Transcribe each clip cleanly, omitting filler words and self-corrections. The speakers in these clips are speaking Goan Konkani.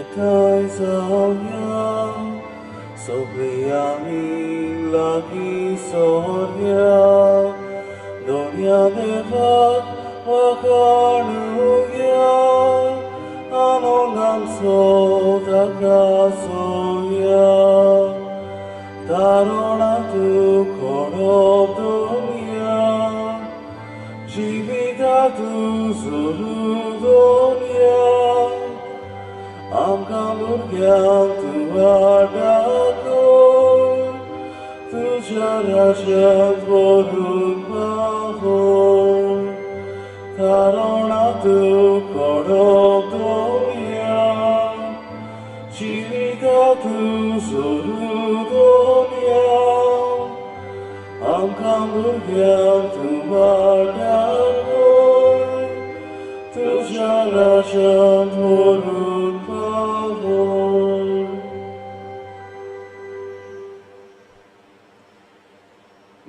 एकठांय जावया सगळीं आमी लागीं सोरया दोनया देवाक वाखाणुया आनंदान ताका सोया तारुणा तूं कोणो दुनिया जिविता तूं सुरू दुनिया आमकां भुरग्यांक तूं वाटाको तुज्या राज्यांत व्हरून पावो तारुणा तूं कोणो दुनिया जिविता तूं सुरू दुनिया आमकां भुरग्यांक तूं वाटाको तुज्या राज्यांत व्हरून पावो.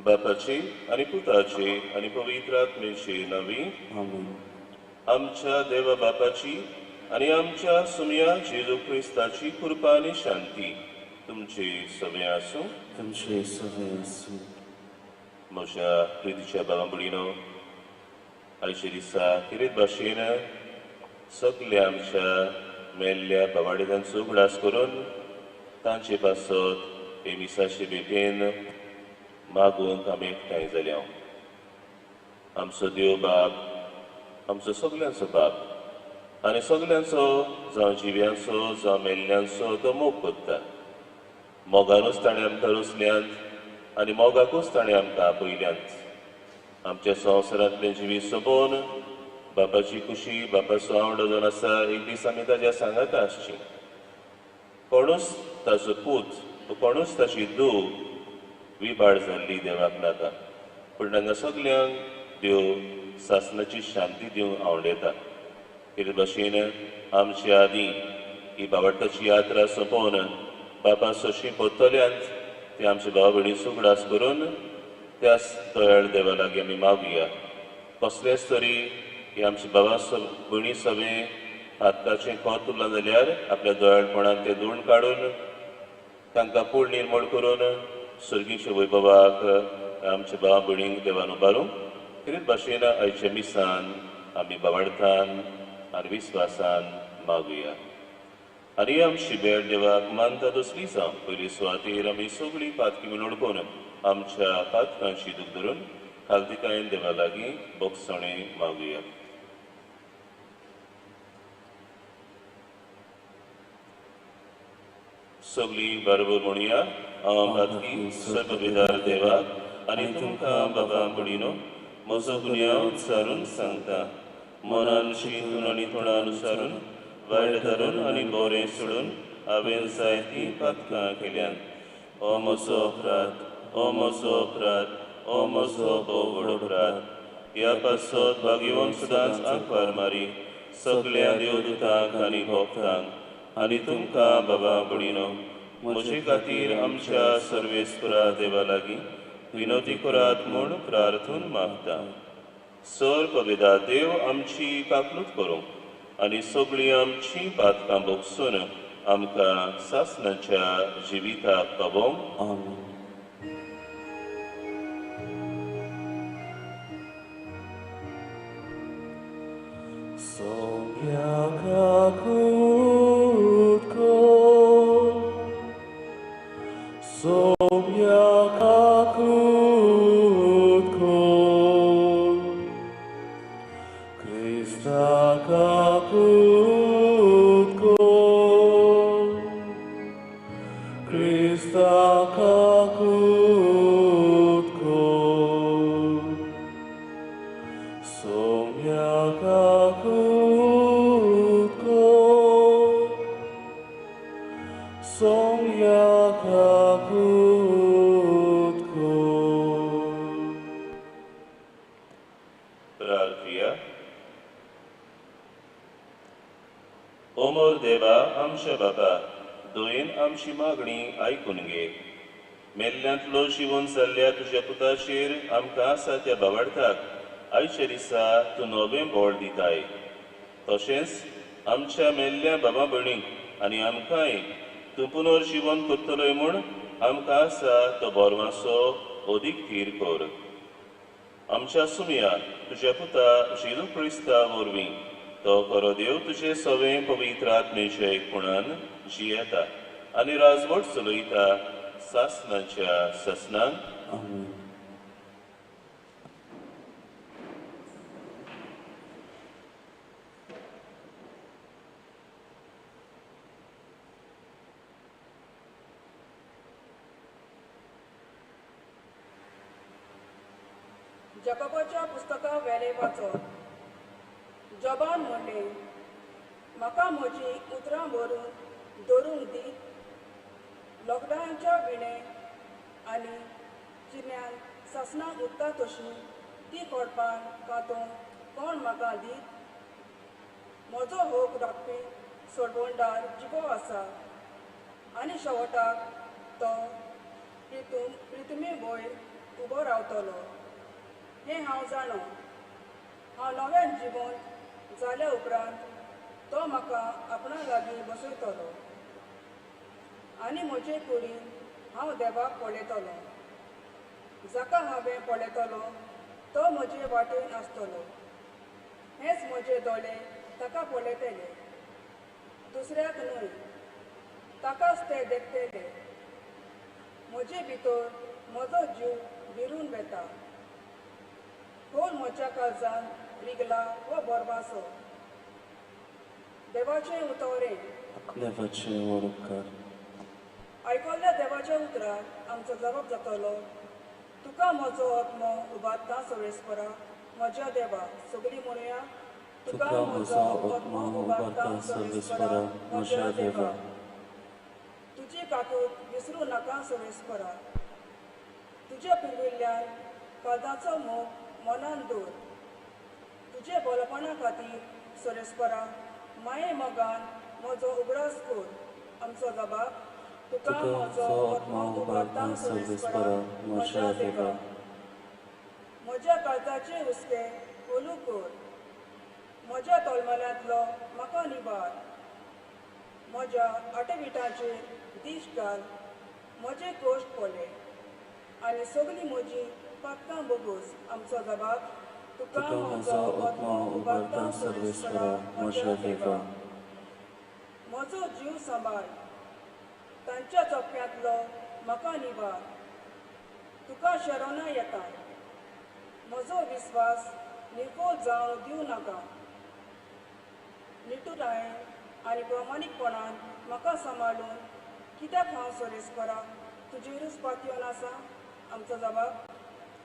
बापाची आनी पुताची आनी पवित्र आत्म्याची नांवी आमेन. आमच्या देवा बापाची आनी आमच्या सुमया जेजू क्रिस्ताची कृपा आनी शांती तुमचे सगळे आसूं. तुमचे सगळे आसूं. म्हज्या प्रितीच्या बाबा भयणीनो, आयच्या दिसा किरेत भाशेन सगल्या आमच्या मेल्ल्या बाबाडेजांचो उगडास करून तांचे पासत हे मिसाचे भेटेन मागूंक आमी एकठांय जाल्या. आमचो देव बाप आमचो सगल्यांचो बाप आनी सगल्यांचो जावं जिव्यांचो जावं मेल्ल्यांचो तो मोग करता. मोगानूच ताणें आमकां रुसल्यांत आनी मोगाकूच ताणें आमकां आपयल्यांत. आमच्या संवसारांतलें जिवीत सोंपोवन बापाची खुशी बापाचो आवडो जावन आसा एक दीस आमी ताज्या सांगाता आसची. कोणूच ताचो पूत कोणूच ताची धूव विबाड जाल्ली देवाक नाका, पूण तांकां सगल्यांक देव सासणाची शांती दिवंक आवडटा. हे भाशेन आमचे आदीं ही बावडटाची यात्रा सोंपोवन बापा सोशी परतल्यांत ते आमचे भाव भयणीचो उगडास करून त्याच दयाळ देवा लागीं आमी मागुया. कसलेच तरी हे आमचे बाबा भयणी सगळें हाताचें खत उरलां जाल्यार आपल्या दयाळपणान तें धुवन काडून तांकां पूर्ण निर्मूळ करून सर्गीच्या वैभवाक आमच्या भाव भयणींक देवान उबारूंक. हेच भाशेन आयच्या मिसान आमी बावडतान आनी विस्वासान मागुया. आनी आमची भेट देवाक मानता दुसरी जावं. पयली सुवातेर आमी सगळीं पातकी म्हणून ओळखून आमच्या पातकांची दूख धरून खालतीकायेन देवा लागीं बोगसणें मागुया. सगळीं बरोबर म्हणुया. हांव पातकी सर्वविदार देवाक आनी तुमकां बाबा भयणीनो म्हजो गुन्यांव उच्चारून सांगता. मनान शिंतून आनी तोंडान उच्चारून वायट धरून आनी बरें सोडून हांवें जायतीं पातकां केल्यांत. हो म्हजो अपराध, हो म्हजो अपराध, हो म्हजो भोव व्हड अपराध. ह्या पासत भाग्यवंत सदांच आंकवार मारी सगल्या देवदूतांक आनी भक्तांक आनी तुमकां बाबा भयणीनो म्हजे खातीर आमच्या सर्वेस्परा देवा लागीं विनोती करात म्हूण प्रार्थून मागता. सर पवित्र देव आमची काकलूत करूंक आनी सगळीं आमची पातकां भोगसून आमकां सासणाच्या जिविताक पावोवंक. आमेन. ओमोर देवा आमच्या बाबा दोयेन आमची मागणी आयकून घे. मेल्ल्यांतलो जिवन जाल्ल्या तुज्या पुताचेर आमकां आसा त्या बावडताक आयच्या दिसा तूं नवें बळ दिताय. तशेंच आमच्या मेल्ल्या बाबा भयणींक आनी आमकांय तूं पुनर्जिवन करतलोय म्हूण आमकां आसा तो बोरवासो अदीक थीर कर. आमच्या सुमया तुज्या पुता जेजू क्रिस्ता वरवीं तो खरो देव तुजे सवे पवित्र आत्मेच्या एकपणान जियेता आनी राजवट चलयता सासनाच्या सासनाक. आमेन. जकोबाच्या पुस्तका वेले वाचो. जॉबान म्हणलें, म्हाका म्हजीं उतरां बरोवन दवरूंक दी. लोकडांच्या विणे आनी चिन्यान सासणां उरता तशीं ती खोडपान कांतोवंक कोण म्हाका दीत? म्हजो होक राखपी सोडवणदार जिवो आसा आनी शेवटाक तो प्रितुमे वयर उबो रावतलो हें हांव जाणो. हांव नव्यान जिवंत जाल्या उपरांत तो म्हाका आपणा लागीं बसयतलो आनी म्हजे कुडीन हांव देवाक पळयतलो. जाका हांवें पळयतलो तो म्हजे वाटेन आसतलो. हेच म्हजे दोळे ताका पळयतले, दुसऱ्याक न्हय. ताकाच ते देखतले. म्हजे भितर म्हजो जीव विरून वेता. खोल म्हज्या काळजान रिगला हो बोरवासो. देवाचें उतरें. देवाचें व्हड उपकार. आयकल्ल्या देवाच्या उतराक आमचो जबाब जातलो. तुका म्हजो आत्मो उबारता सर्वेस्परा म्हज्या देवा. सगळीं म्हणुया, तुका म्हजो आत्मो उबारता सर्वेस्परा म्हज्या देवा. तुजी काकूत विसरूं नाका सर्वेस्परा. तुज्या पिंगुल्ल्यान काळजाचो मोग मनान दवर. तुजे बलपणा खातीर सर्वेस्परा माये मोगान म्हजो उगडास कर. आमचो जबाब, तुका म्हजो आत्मो उबारता सर्वेस्परा म्हज्या देवा. म्हज्या काळजाचे हुस्के ओलू कर. म्हज्या तोलमल्यांतलो म्हाका निवार. म्हज्या आटविटाचेर दीश घाल. म्हजे कोश्ट पळय आनी सगळीं म्हजीं पातकां बोगोस. आमचो जबाब, तुका म्हजो आत्मो उबारता सर्वेस्परा म्हज्या देवा. म्हजो जीव सांबाळ. तांच्या चोप्यांतलो म्हाका निवार. तुका शरणा येता. म्हजो विस्वास निर्फळ जावंक दिवं नाका. निटुरायेन आनी प्रामाणीकपणान म्हाका सांबाळून कित्याक हांव सर्वेस्परा तुजेरूच पातयेवन आसा. आमचो जबाब,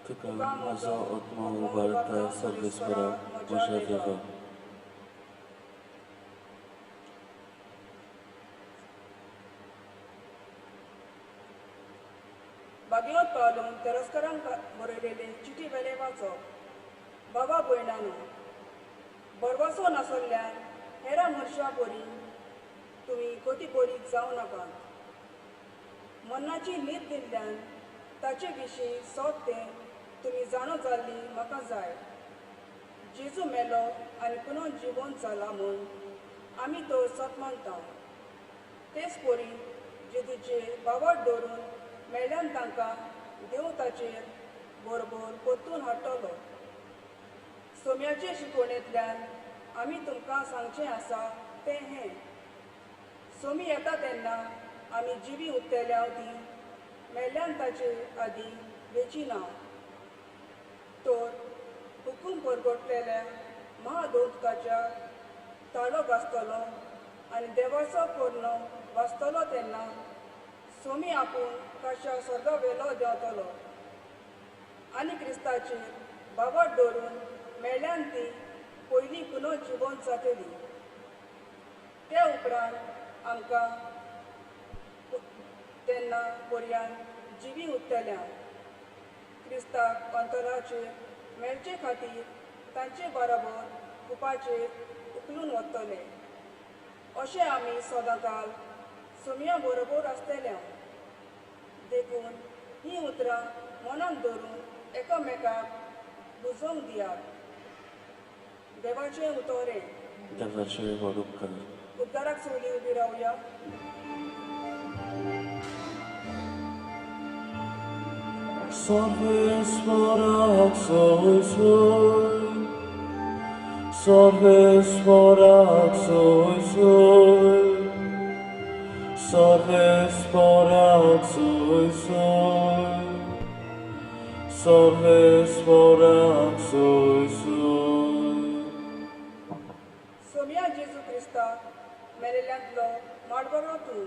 तुका म्हजो आत्मो उबारता सर्वेस्परा म्हज्या देवा. बागेवत पावलून तेरस्करांक बरयलेले चिटी वेले वाचप. बाबा भयणानो, बरवासो नासल्यान हेरा मनशां परी तुमी गती बरीक जावं नाकात. मन्नाची न्हीद दिल्ल्यान ताचे विशीं सोद तें तुमी जाणो जाल्ली म्हाका जाय. जेजू मेलो आनी पुनः जिवंत जाला म्हूण आमी तो सत मानता. तेच परी जेजूचेर बावट दवरून मेल्यान तांकां देव ताचेर बरोबर परतून हाडटलो. सोम्याचे शिकवणेंतल्यान आमी तुमकां सांगचें आसा तें हें, सोमी येता तेन्ना आमी जिवी उरतल्या ती मेल्यान ताचे आदीं वेची ना. तर हुकूम परगटलेल्या महादोतकाच्या ताळो गाजतलो आनी देवाचो कोर्नो वाजतलो तेन्ना सोमी आपूण काशा स्वर्गा वेलो देंवतलो आनी क्रिस्ताचेर बावट दवरून मेल्यान ती पयलीं पुनः जिवंत जातली. त्या उपरांत आमकां तेन्ना पर्यान जिवी उरतल्या क्रिस्ताक अंतराचेर मेळचे खातीर तांचे बराबर कुपाचेर उखलून वतले. अशें आमी सदांकाल सोमया बरोबर आसतल्या. देखून हीं उतरां मनान दवरून एकामेकाक बुजोवंक दियात. देवाचें उतरें. देवाचें व्हड उपकार. उद्धाराक सोयली उबी रावया. सर्वेस्वराक सोय सोय, सर्वेस्वराक सोय सोय, सर्वेस्वराक सोय सोय, सर्वेस्वराक सोय सोय. सोम्या जेजू क्रिस्ता मेलेल्यांतलो माडबरो तूं,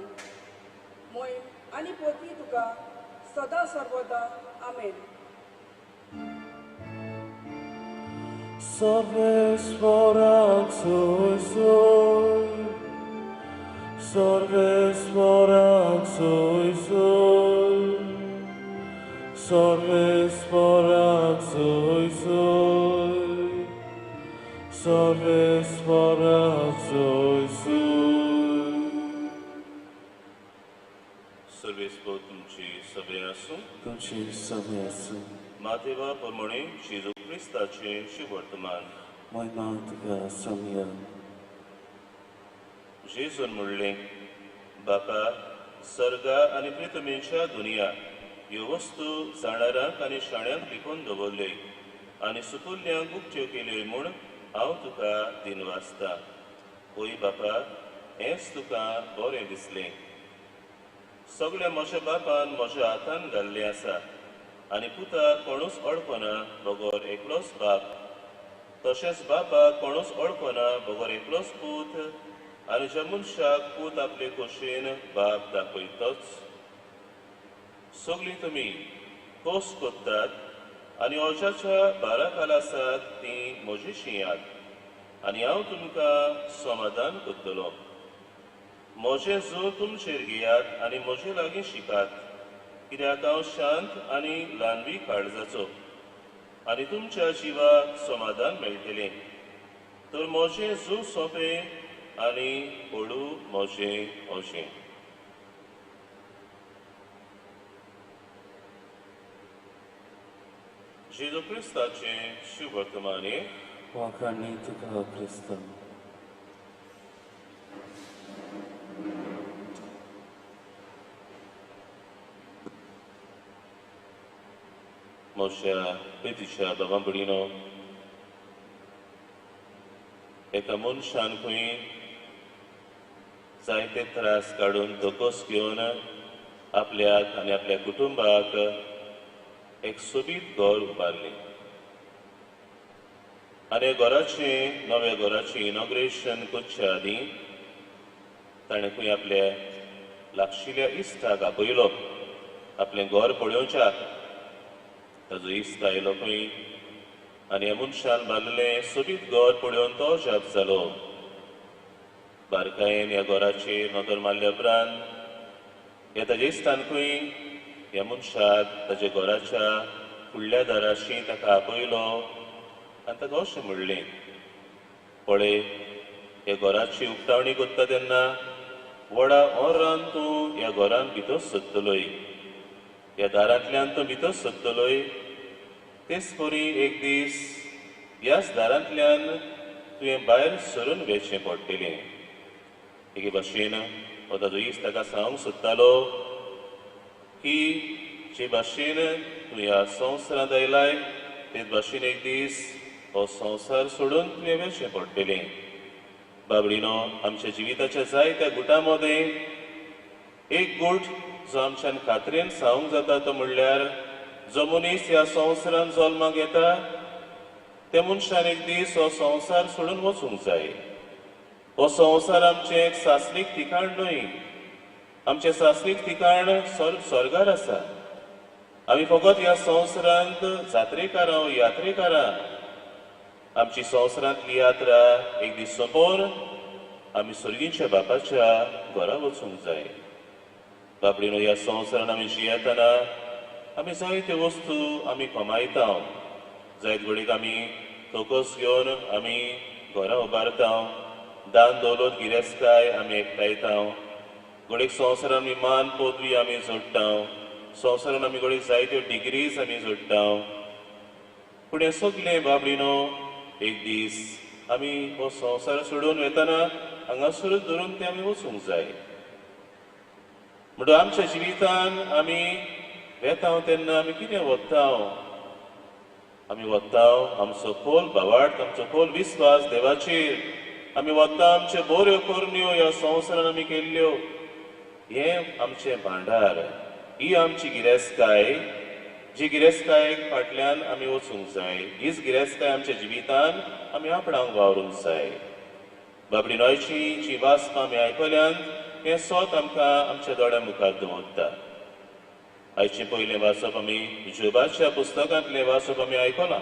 मोहीम आनी पोती तुका सदां सर्वदा. आमेन. सर्वेस्वराक सोय सोय, सर्वेस्वराक सोय सोय, सर्वेस्वराक सोय सोय, सर्वेस्वराक सोय सोय. सर्वेस्पर तुमची सगळे आसूं. तुमची सगळे आसूं. मातेवा प्रमाणे जेजू क्रिस्ताचें शुभवर्तमान. महिमा तुका सोम्या. जेजून म्हणलें, बापा, सर्गा आनी प्रितमेच्या दुनिया ह्यो वस्तू जाणारांक आनी शाण्यांक लिपोवन दवरल्यो आनी सुपुल्ल्यांक उक्त्यो केल्यो म्हूण हांव तुका दिनवासता. ओय बापा, हेंच तुका बरें दिसलें. सगळें म्हज्या बापान म्हज्या हातान घाल्लें आसा आनी पुताक कोणूच वळखना बगर एकलोच बाप, तशेंच बापाक कोणूच वळखना बगर एकलोच पूत, आनी ज्या मनशाक पूत आपले खोशयेन बाप दाखयतच. सगळीं तुमी खोस कोत्तात आनी ओजाच्या बाराखाल आसात तीं म्हजी शिंयात आनी हांव तुमकां समाधान करतलो. म्हजें जो तुमचेर घेयात आनी म्हजे लागीं शिकात, कित्याक हांव शांत आनी ल्हानवी काळजाचो आनी तुमच्या जिवाक समाधान मेळटलें. तर म्हजें जू सोंपें आनी हळू म्हजें अशें. जेजू क्रिस्ताचें शुभवर्तमान. वाखाणी तुका क्रिस्ता. म्हज्या प्रितीच्या बाबा भयणीनो, एका मनशान खंय जायते त्रास काडून धोकोस घेवन आपल्याक आनी आपल्या कुटुंबाक एक सोबीत घर उबारलें आनी घराचें नव्या घराचें इनॉग्रेशन करचे आदीं ताणें खंय आपल्या लागशिल्ल्या इश्टाक आपयलो आपलें घर पळोवच्याक. ताजो इश्ट आयलो खंय आनी ह्या मनशान बांदलें सोबीत घर पळोवन तो अजाप जालो. बारकायेन ह्या घराचेर नदर मारल्या उपरांत ह्या ताज्या इश्टान खंय ह्या मनशाक ताज्या घराच्या फुडल्या दाराशी ताका आपयलो आनी ताका अशें म्हणलें, पळय ह्या घराची उक्तावणी करता तेन्ना व्हडा ओरान तूं ह्या घरान भितर सोदतलोय, ह्या दारांतल्यान तूं भितर सोदतलोय, तेच परी एक दीस ह्याच दारांतल्यान तुवें भायर सरून वेचें पडटलें. एके भाशेन हो ताजो इश्ट ताका सांगूंक सोदतालो की जे भाशेन तूं ह्या संवसारांत आयलाय तेच भाशेन एक दीस हो संवसार सोडून तुवें वेचें पडटलें. बाबडीनो, आमच्या जिविताच्या जायत्या गुटां मदें एक गूट जो आमच्यान खात्रेन सांगूंक जाता तो म्हणल्यार जो मनीस ह्या संवसारांत जल्माक येता त्या मनशान एक दीस हो संवसार सोडून वचूंक जाय. हो संवसार आमचें एक सासणीक ठिकाण न्हय, आमचें सासणीक ठिकाण स्वर्गार आसा. आमी फकत ह्या संवसारांत जात्रेकारां यात्रेकारां. आमची संवसारांतली यात्रा एक दीस सोंपोवन आमी सर्गीच्या बापाच्या घरा वचूंक जाय. बाबडीनो, ह्या संवसारान आमी जियेतना आमी जायत्यो वस्तू आमी कमायता, जायत घडीक आमी तोकस घेवन आमी घरां उबारता, दान दौलत गिरेस्तकाय आमी एकठांयता, घडीक संवसारान आमी मान पदवी आमी जोडटा, संवसारान आमी घडीक जायत्यो डिग्रीज आमी जोडटा. पूण हें सगलें बाबडीनो एक दीस आमी हो संवसार सोडून वेतना हांगासरूच धरून तें आमी वचूंक जाय. म्हणटकच आमच्या जिवितान आमी वेता तेन्ना आमी कितें वता, आमी वता आमचो खोल भावार्थ, आमचो खोल विस्वास देवाचेर. आमी वता आमच्यो बऱ्यो करण्यो ह्या संवसारान आमी केल्ल्यो, हें आमचें भांडार, ही आमची गिरेस्तकाय, जी गिरेस्तकायेक फाटल्यान आमी वचूंक जाय. हीच गिरेस्तकाय आमच्या जिवितान आमी आपणाक वावरूंक जाय. बाबडी नोयची जी वाचपां आमी आयकल्यान हें सोत आमकां आमच्या दोळ्या मुखार दवरता. आयचें पयलें वाचप आमी जोबाच्या पुस्तकांतलें वाचप आमी आयकलां.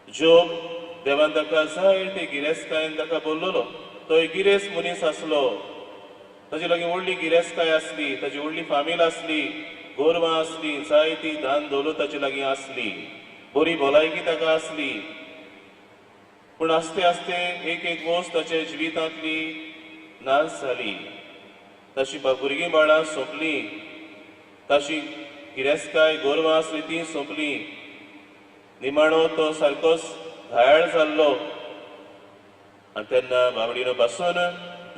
जोब देवान ताका जाय ते गिरेस्तकायेन ताका बोल्लोलो. तो एक गिरेस्त मनीस आसलो, ताजे लागीं व्हडली गिरेस्तकाय आसली, ताजी व्हडली फामील आसली, गोरवां आसली, जायती धान दवलत ताजे लागीं आसली, बरी भलायकी ताका आसली. पूण आस्ते आस्ते एक एक वस्त ताच्या जिवितांतली नाश जाली. ताची भुरगीं बाळां सोंपलीं, ताची गिरेस्तकाय गोरवां आसली ती सोंपली. निमाणो तो सारकोच घायाळ जाल्लो. आनी तेन्ना बाबडीनो पासून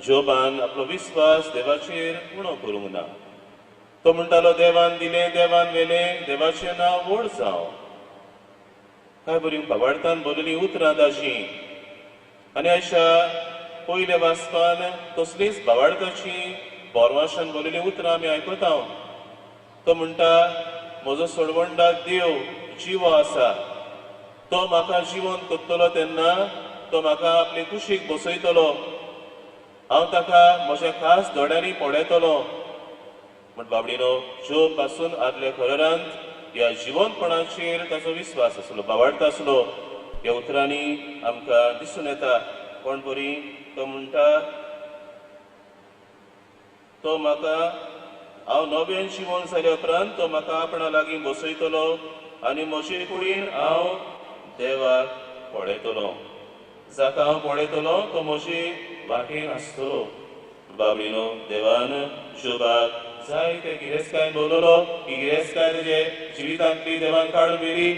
जोबान आपलो विस्वास देवाचेर उणो करूंक ना. तो म्हणटालो, देवान दिलें, देवान व्हेलें, देवाचें नांव व्हड जावं. काय बरी भावार्थान बोलिल्लीं उतरां ताची. आनी अशा पयल्या वाचपान तसलीच भावार्थाची बोरवाशान बोलिल्लीं उतरां आमी आयकता. तो म्हणटा, म्हजो सोडवंडा देव जिवो आसा, तो म्हाका जिवन करतलो तेन्ना तो म्हाका आपले कुशीक बसयतलो, हांव ताका म्हज्या खास दोळ्यांनी पळयतलो. म्हण बाबडीनो जोब पासून आदल्या खरांत ह्या जिवनपणाचेर ताचो विस्वास आसलो, भावार्थ आसलो. ह्या उतरांनी आमकां दिसून येता. कोण बरी तो म्हणटा, तो म्हाका हांव नव्यान जिवन जाल्या उपरांत तो म्हाका आपणा लागीं बसयतलो आनी म्हजे कुडीन हांव देवाक पळयतलो, जाका हांव पळयतलो तो म्हजे वाटेन आसतलो. बाबडीनो देवान जोबाक जाय ते गिरेस्तकायेन बोललो. ही गिरेस्तकाय ताजे जिवितांतली देवान काडून व्हेली.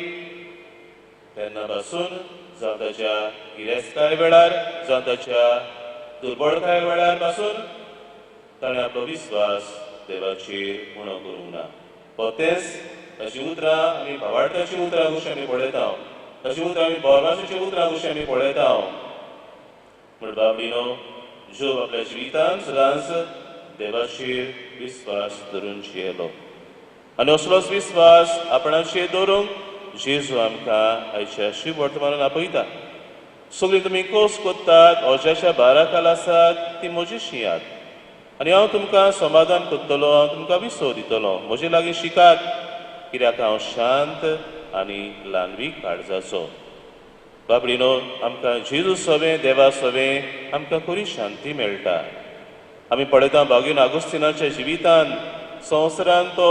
तेन्ना पासून जावं ताच्या गिरेस्तकाय वेळार, जावं ताच्या दुर्बळकाय वेळार पासून ताणें आपलो विस्वास देवाचेर उणो करूंक ना. तेच ताची उतरां आमी भावार्थाची उतरां कशी आमी पळयता, ताची उतरां आमी बोरवासाची उतरां कशी आमी पळयता. म्हण बाबडीनो जोब आपल्या जिवितान सदांच देवाचेर विस्वास धरून जियेलो. आनी असलोच विस्वास आपणाचेर दवरूंक जेजू आमकां आयच्या शिव वर्तमानान आपयता. सगळीं तुमी कोस कोत्तात, अजाच्या बाराखाल आसात ती म्हजी शियात आनी हांव तुमकां समाधान करतलो, हांव तुमकां विसव दितलो. म्हजे लागीं शिकात, कित्याक हांव शांत आनी ल्हानवीक काळजाचो. बाबडीनो आमकां जेजू सवें, देवा सवें आमकां खरी शांती मेळटा. आमी पळयता बागीन आगुस्तिनाच्या जिवितान संवसारान तो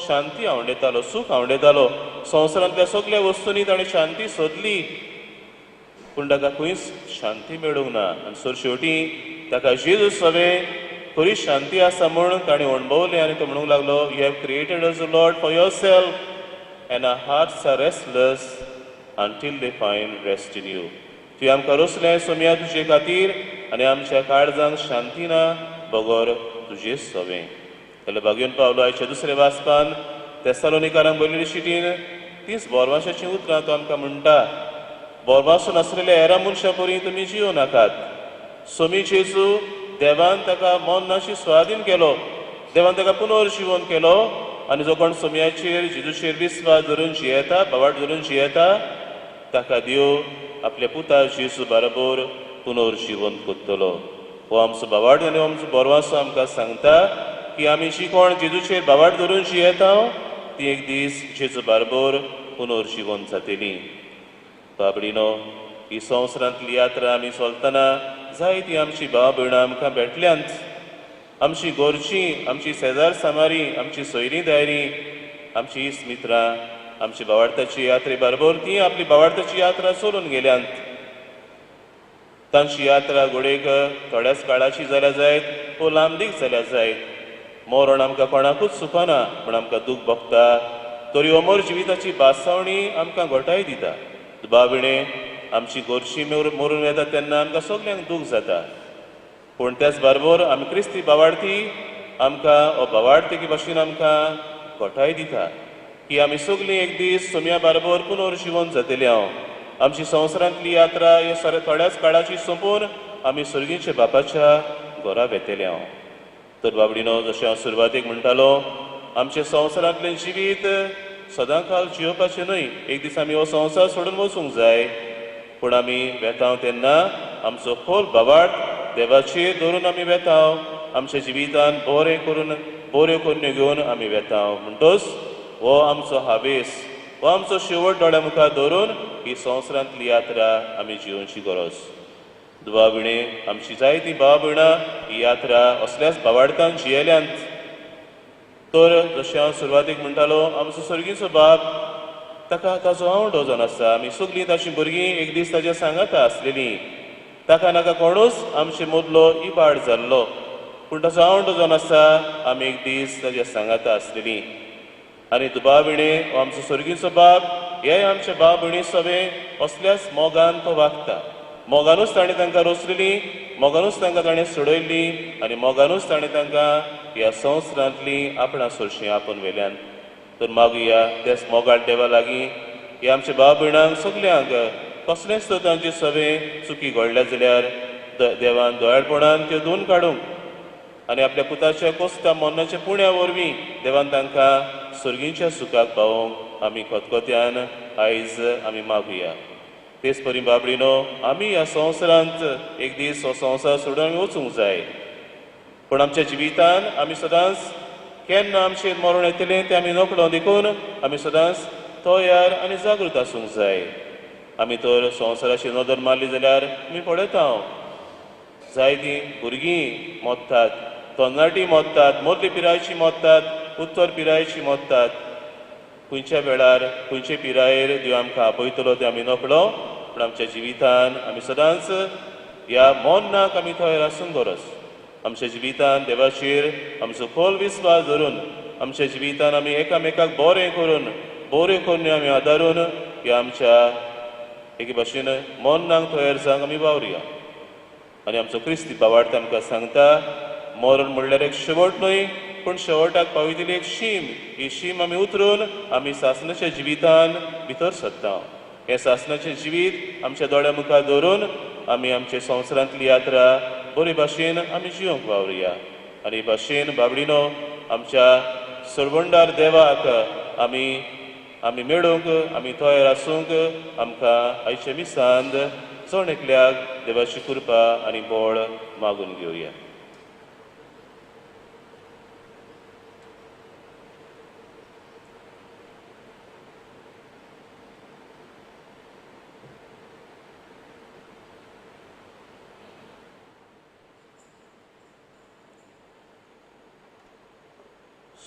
शांती आवडेतालो, सूख आवडेतालो. संवसारांतल्या सगल्या वस्तूंनी ताणें शांती सोदली, पूण ताका खंयच शांती मेळूंक ना. आनी सर शेवटी ताका जेजू सवें खरी शांती आसा म्हूण ताणें अणभवलें. आनी तो म्हणूंक लागलो, you have created us Lord for yourself and our hearts are restless until they find rest in you. तुवें आमकां रचलें सोम्या तुजे खातीर आनी आमच्या काळजांक शांती ना बगर तुजे सवें. जाल्यार बागेवन पावलो आयच्या दुसऱ्या वाचपान तेसालोनिकारांक बरयल्ले चिटीन तीच बोरवासाचीं उतरां तो आमकां म्हणटा, बोरवासो नासलेल्या हेरां मनशां परी तुमी जियो नाकात. सोमी जेजू देवान ताका मरणाशी स्वाधीन केलो, देवान ताका पुनर्जिवन केलो. आनी जो कोण सोम्याचेर जेजूचेर विस्वास धरून जियेता, भावार्थ धरून जियेता, ताका देव आपल्या पुता जेजू बरोबर पुनर्जिवन करतलो. हो आमचो भावार्थ आनी आमचो बोरवासो आमकां सांगता की आमी जी कोण जेजूचेर भावार्थ धरून जियेता ती एक दीस जेजू बरोबर पुनर्जिवन जातली. बाबडीनो ही संवसारांतली यात्रा आमी चलतना जायती आमची भाव भयणां आमकां भेटल्यांत. आमची गोरची, आमची शेजार सामारी, आमची सोयरीं दायरीं, आमची इश्ट मित्रां आमची भावार्थाची यात्रे बरोबर ती आपली भावार्थाची यात्रा चलून गेल्यांत. तांची यात्रा घोडेक थोड्याच काळाची जाल्या जायत वो लांबदीक जाल्या जायत. मरण आमकां कोणाकूच सुखना, पूण आमकां दूख भोगता. तरी अमर जिविताची बासावणी आमकां घोटाय दिता. दुबाविणे आमची गोरशी मरून वेता तेन्ना आमकां सगल्यांक दूख जाता. पूण त्याच बरोबर आमी क्रिस्ती बावार्थी आमकां हो बावार्थी भाशेन आमकां घटाय दिता की आमी सगळीं एक दीस सोम्या बरोबर पुनर्जिवन जातली. हांव आमची संवसारांतली यात्रा हे सर थोड्याच काळाची सोंपून आमी सर्गीच्या बापाच्या घरा वेतले. हांव तर बाबडीनो, जशें हांव सुरवातेक म्हणटालो, आमचें संवसारांतलें जिवीत सदांकाल जियोवपाचें न्हय. एक दीस आमी हो संवसार सोडून वचूंक जाय. पूण आमी वेताव तेन्ना आमचो खोल बावाट देवाचेर धरून आमी वेताव. आमच्या जिवितान बरें करून बऱ्यो करण्यो घेवन आमी वेताव. म्हणटच हो आमचो हावेस, हो आमचो शेवट दोळ्या मुखार धरून ही संवसारांतली यात्रा आमी जियोवची गरज. दुवा विणे आमची जायती भाव भयणां ही यात्रा असल्याच बावाडतान जियेल्यांत. तर जशें हांव सुरवातेक म्हणटालो, आमचो सर्गीचो बाप ताका ताचो आवडो जावन आसा. आमी सगळीं ताची भुरगीं एक दीस ताच्या सांगाता आसलेलीं. ताका नाका कोणूच आमचे मदलो इबाड जाल्लो, पूण ताचो आवडो जावन आसा. आमी एक दीस ताच्या सांगाता आसलेलीं. आनी दुबाव विणे हो आमचो सर्गीचो बाप हे आमच्या भाव भयणी सवे असल्याच मोगान तो वागता. मोगानूच ताणें तांकां रोसलेली, मोगानूच तांकां ताणें सोडयल्ली आनी मोगानूच ताणें तांकां ह्या संवसारांतली आपणा सोरशीं आपोवन व्हेल्यान. तर मागुया त्याच मोगाळ देवा लागीं ह्या आमच्या भाव भयणांक सगल्यांक कसलेंच तर तांचे सवे चुकी घडल्या जाल्यार देवान दयाळपणान त्यो धुवन काडूंक आनी आपल्या पुताच्या कोस्ता मरणाच्या पुण्या वरवीं देवान तांकां सर्गीच्या सुखाक पावोवंक आमी खतखत्यान आयज आमी मागुया. तेच परी बाबडीनो, आमी ह्या संवसारांत एक दीस हो संवसार सोडून आमी वचूंक जाय. पूण आमच्या जिवितान आमी सदांच केन्ना आमचेर मरण येतलें तें आमी नकळो, देखून आमी सदांच तयार आनी जागृत आसूंक जाय. आमी तर संवसाराची नदर मारली जाल्यार आमी पळयता जायतीं भुरगीं मोत्तात, तरणाटीं मोत्तात, मदली पिरायेची मोत्तात, उत्तर पिरायेची मोत्तात. खंयच्या वेळार खंयचे पिरायेर देव आमकां आपयतलो तें आमी नकळो. पूण आमच्या जिवितान आमी सदांच ह्या मरणाक आमी तयार आसूंक गरज. आमच्या जिवितान देवाचेर आमचो खोल विस्वास धरून आमच्या जिवितान आमी एकामेकाक बरें करून बऱ्यो करण्यो आमी आदारून ह्या आमच्या एके भाशेन मरणाक तयार जावंक आमी वावरुया. आनी आमचो क्रिस्ती बावार्थ आमकां सांगता, मरण म्हणल्यार एक शेवट न्हय, पूण शेवटाक पावयतली एक शीम. ही शीम आमी उतरून आमी सासणाच्या जिवितान भितर सरता. हें सासणाचें जिवीत आमच्या दोळ्या मुखार धरून आमी आमचे संवसारांतली यात्रा बरे भाशेन आमी जिवंक वावरुया. आनी भाशेन बाबडीनो, आमच्या सरवंडार देवाक आमी आमी मेळूंक आमी तयार आसूंक आमकां आयच्या मिसांत जण एकल्याक देवाची कृपा आनी बळ मागून घेवया.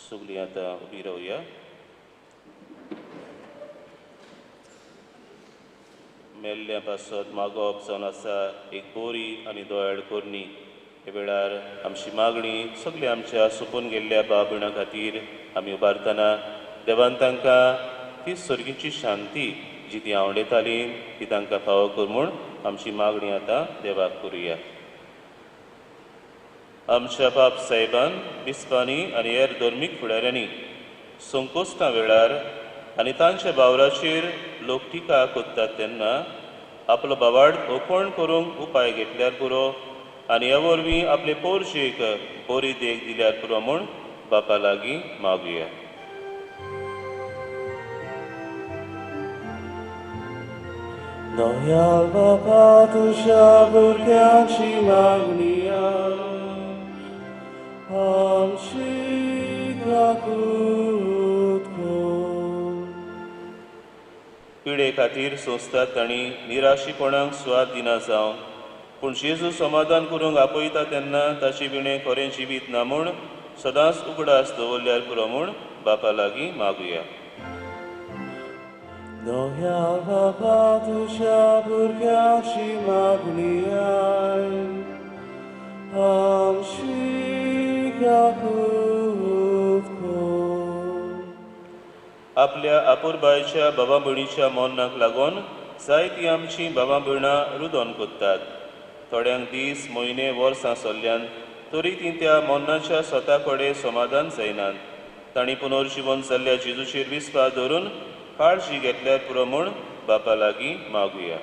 सगळीं आतां उबी रावया. मेल्ल्या पासत मागप जावन आसा एक बरी आनी दयाळ करणी. हे वेळार आमची मागणी सगळ्या आमच्या सोंपून गेल्ल्या भाव भयणां खातीर आमी उबारतना देवान तांकां ती सर्गीची शांती जी ती आवडयताली ती तांकां फावो कर म्हूण आमची मागणी आतां देवाक करुया. आमच्या बाप साहेबान, बिस्पांनी आनी हेर धर्मीक फुडाऱ्यांनी संकोश्टां वेळार आनी तांच्या बावराचेर लोक टिका करतात तेन्ना आपलो बावाड ओपण करूंक उपाय घेतल्यार पुरो आनी ह्या वरवीं आपले पोरशेक बरी देख दिल्यार पुरो म्हूण बापा लागीं मागुया. दयाळ बापा तुज्या भुरग्यांची मागणी आमची काकूत कर. पिडे खातीर सोंसतात तांणी निराशीपणाक सुवात दिना जावं, पूण जेजू समाधान करूंक आपयता तेन्ना ताचे विणें खरें जिवीत ना म्हूण सदांच उगडास दवरल्यार पुरो म्हूण बापा लागीं मागुया. दयाळ बापा तुज्या भुरग्यांची मागणी आमची काकूत कर. आपल्या आपुरबायच्या बाबा भयणीच्या मरणाक लागून जायतीं आमचीं बाबा भयणां रुदन करतात. थोड्यांक दीस म्हयने वर्सां सरल्यान तरी ती त्या मरणाच्या स्वता कडेन समाधान जायनात. तांणी पुनर्जिवन जाल्ल्या जेजूचेर विस्वास धरून काळजी घेतल्यार पुरो म्हूण बापा लागीं मागुया.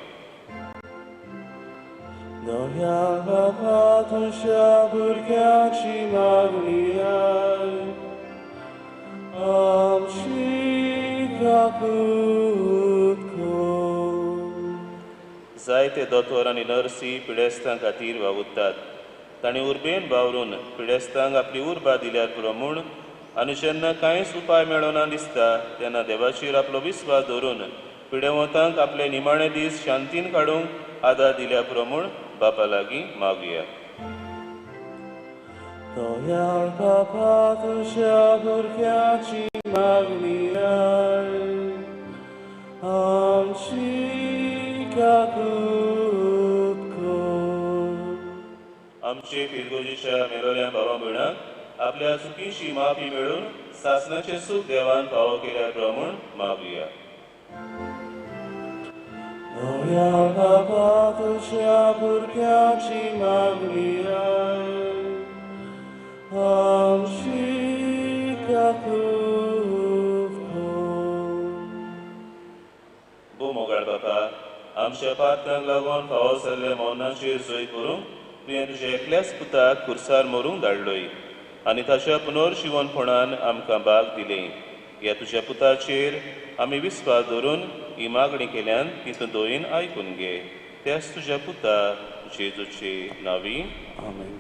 दयाळ बापा तुज्या भुरग्याची मागणी आयक, आमची काकूत कर. जायते दोतोर आनी नर्सी पिडेस्तां खातीर वावुरतात. तांणी उर्बेन वावरून पिडेस्तांक आपली उर्बा दिल्यार पुरो म्हूण आनी जेन्ना कांयच उपाय मेळना दिसता तेन्ना देवाचेर आपलो विस्वास धरून पिडेवंतांक आपले निमाणे दीस शांतीन काडूंक आदार दिल्या पुरो म्हूण बापा लागीं मागुया. दयाळ बापा तुज्या भुरग्याची मागणी आयक, आमची काकूत कर. आमचे फिरगोजीच्या मेलोल्या भावा भयणांक आपल्या चुकीची माफी मेळून सासणाचें सूख देवान फावो केल्या पुरो म्हूण मागुया. दयाळ बापा तुज्या भुरग्याची मागणी आयक, आमची काकूत कर. भोव मोगाळ बापा, आमच्या पात्रांक लागून फावो जाल्ल्या मरणाचेर जैत करूंक तुवें तुज्या एकल्याच पुताक खुर्सार मरूंक धाडलोय आनी ताच्या पुनर्जिवनपणान आमकां भाग दिले. ह्या तुज्या पुताचेर आमी विस्वास धरून ही मागणी केल्यान ती तूं दयेन आयकून घे. त्याच तुज्या पुता जेजूचे नांवी आमेन.